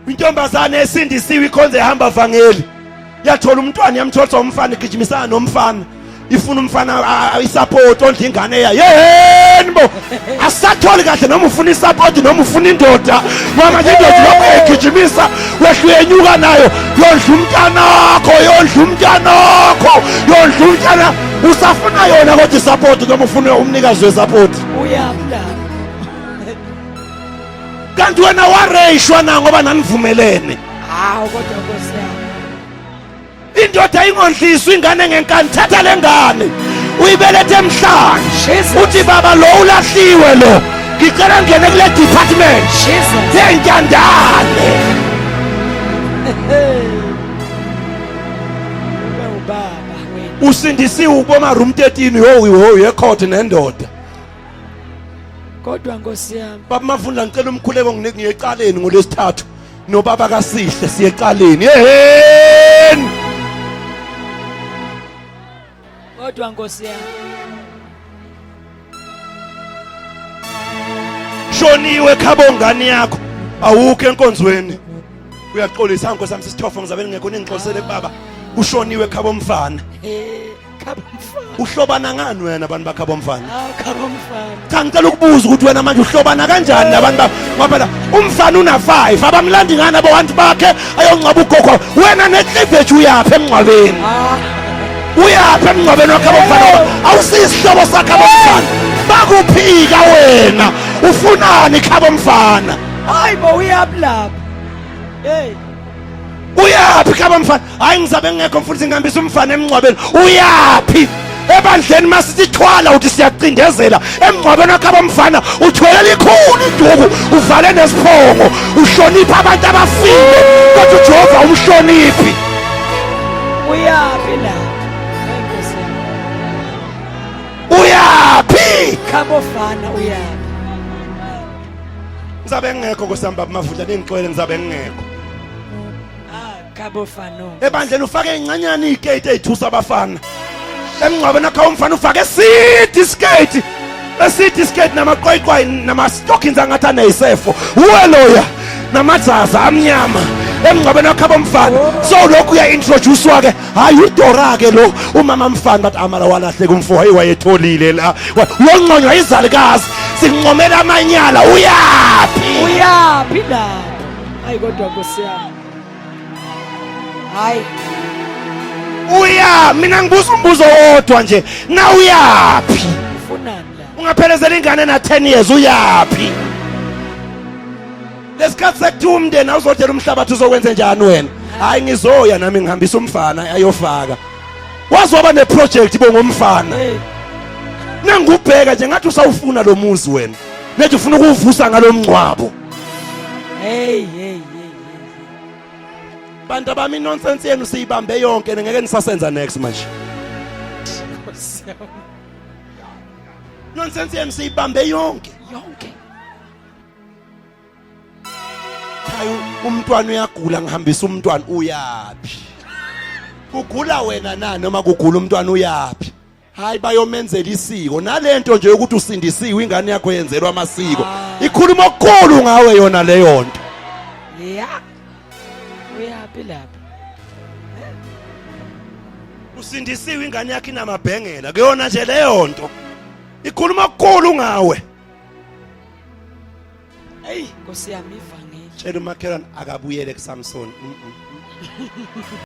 Intombazane esindisiwe ikhonze ehamba vangeli. Yathola umntwana yamthola umfana igijimisana nomfana. Ifuna umfana isupport ondla ingane yayo. Yeheni bo. Asatholi kahle noma ufuna isupport noma ufuna indoda. Ngoba nje indoda lokho uyayigijimisa wehla uyenyuka nayo yondla umntanakho yondla umntanakho yondla umntana usafuna yona kodwa isupport noma ufuna umnikazi wesupport. Uyaphi lapho? Kanti wena wareyishwa na ngoba nanivumelene. Hawu kodwa Nkosi yami. Indoda ingondliswa ingane ngenkani thatha lengane uyibelethe emhlanje. Jesus. Uthi baba lo ulahliwe lo. Ngicela ngene kule department. Jesus. Yentandane. Ube ubaba wena. Usindisiwe uboma room 13 yo yo yecourt nendoda. Kodwa Nkosi yami. Baba Mavundla ngicela umkhuleko nginike ngiyecaleni ngolesithathu nobaba kaSihle siyecaleni. Yeheni. Kodwa Nkosi yami. Shoniwe khabo ngane yakho awukho enkonzweni. Uyaxolisa Nkosi yami sisithofo ngizabe ngingekho ningixolisele baba. Ushoniwe khabo mfana. Uhlobana ngani wena nabantu bakho abomfana? Hawu khabo mfana. Cha ngicela ukubuza ukuthi wena manje uhlobana kanjani nabantu bakho? Ngoba phela umfana una 5 abamlandi ngani abantu bakhe ayongcwaba ugogo. Wena necleavage uyaphi emngcwabeni? Ah. Uyaphi emngcwabeni wakho abomfana? Awusisihlobo sakho abomfana. Bakuphika wena. Ufunani khabo mfana? Hayi bo uyaphi lapho? Hey. Uyaphi khaba mfana? Hayi ngizabe ngingekho mfundisi ngihambisa umfana emngcwabeni. Uyaphi? Ebandleni masithi thwala uthi siyacindezela emngcwabeni wakho abamfana uthwele likhulu iduku uvale nesiphongo uhlonipha abantu abafile kodwa uJehova umhloniphi. Uyaphi lapho? Hey Nkosi yami. Uyaphi? Khabo fana uyaphi? Ngizabe ngingekho Nkosi yami baba Mavundla ningixolele ngizabe ngingekho. Ah, khabo fano. Ebandleni ufake incanyana iziketi ezithusa abafana. Emngcwabeni wakho umfana ufake eside isiketi. Eside isiketi namaqwayiqwayi nama-stockings angathi aneyisefo. Uwe loya namajaza amnyama emngcwabeni wakho abomfana. So lokhu uya-introduce-wa ke hayi udora ke lo umama mfana bathi amala walahleka umfo hayi wayetholile la. Uyonconywa izalukazi sincomela amanyala uyaphi? Uyaphi lapho? Hayi kodwa Nkosi yami. Hayi. Uya mina ngibuza umbuzo wodwa nje na uyaphi? Ufunani la? Ungaphelezela ingane na 10 years uyaphi? Lesikhathi sekuthiwa umndeni awuzodela umhlabathi uzokwenza njani wena? Hayi ngizoya nami ngihambisa umfana ayofaka. Waze waba neproject bongomfana. Hey. Nangubheka nje ngathi usawufuna lo muzi wena. Nethi ufuna ukuwuvusa ngalomngcwabo. Hey hey hey. Bantu abami nonsense yenu siyibambe yonke ngeke nisasenza next manje. Nkosi yami. Nonsense yenu siyibambe yonke. Yonke. Hayi umntwana uyagula ngihambisa umntwana uyaphi? Kugula wena na noma kugula umntwana uyaphi? Hayi bayomenzela isiko nalento nje yokuthi usindisiwe ingane yakho yenzelwa amasiko. Ikhuluma okukhulu ngawe yona leyo nto. Yeah. Uyaphi lapho? Usindisiwe ingane yakho inamabhengela kuyona nje leyo nto. Ikhuluma okukhulu ngawe. Hey, Nkosi yami ivangeli. Tshela umakhelwane akabuyele kuSamson.